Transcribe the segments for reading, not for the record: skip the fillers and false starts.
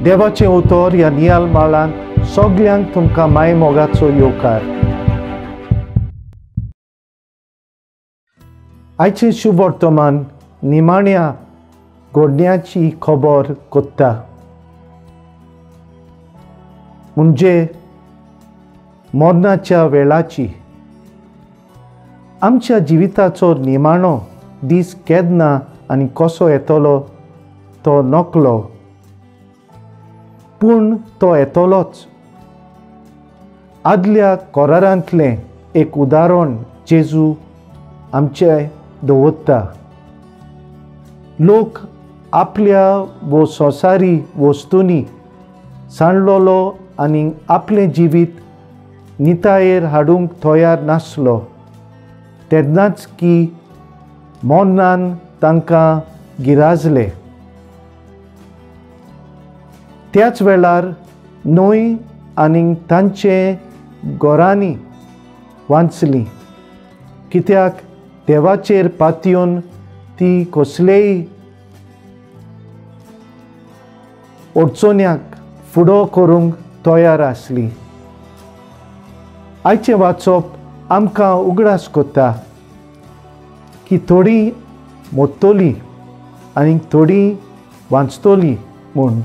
देवाचें उतर ह्या नियाल माळांत सगल्यांक तुमकां माय मोगाचो येवकार. आयचें शुभ वर्तमान निमाण्या घडण्याची खबर कोत्ता, म्हणजे मरणाच्या वेळाची. आमच्या जिविताचो निमाणो दीस केन्ना आनी कसो येतलो तो नकलो, पूण तो येतलोच. आदल्या करारांतलें एक उदाहरण जेजू आमचें दवरता. लोक आपल्या वो संवसारी वस्तूंनी सांडलेलो आनी आपलें जिवीत नितायेर हाडूंक तयार नासलो, तेन्नाच की मरणान तांकां गिराजले. त्याच वेळार न्हंय आनी तांचे घरांनी वांचली, कित्याक देवाचेर पातयेवन ती कसलेय अडचण्याक फुडो करूंक तयार आसली. आयचें वाचप आमकां उगडास कोत्ता की थोडीं मोडटलीं आनी थोडीं वांचतलीं म्हूण,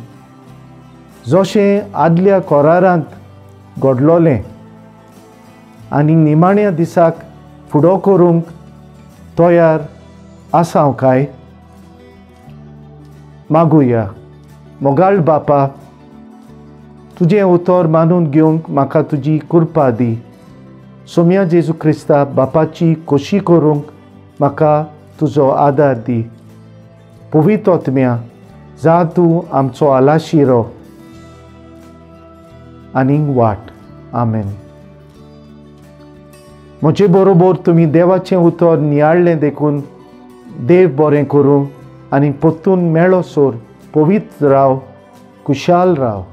जशें आदल्या करारांत घडलोलें आनी निमाण्या दिसाक फुडो करूंक तयार आसा हांव काय? मागुया. मोगाळ बापा, तुजें उतर मानून घेवंक म्हाका तुजी कृपा दी. सोम्या जेजू क्रिस्ता बापाची खोशी करूंक म्हाका तुजो आदार दी. पवित्र आत्म्या, जा तूं आमचो आलाशिरो आनी वाट. आमेन. म्हजे बरोबर तुमी देवाचें उतर नियाळ्ळें देखून देव बरें करूं आनी परतून मेळो सोर. पवित्र राव, खुशाल राव.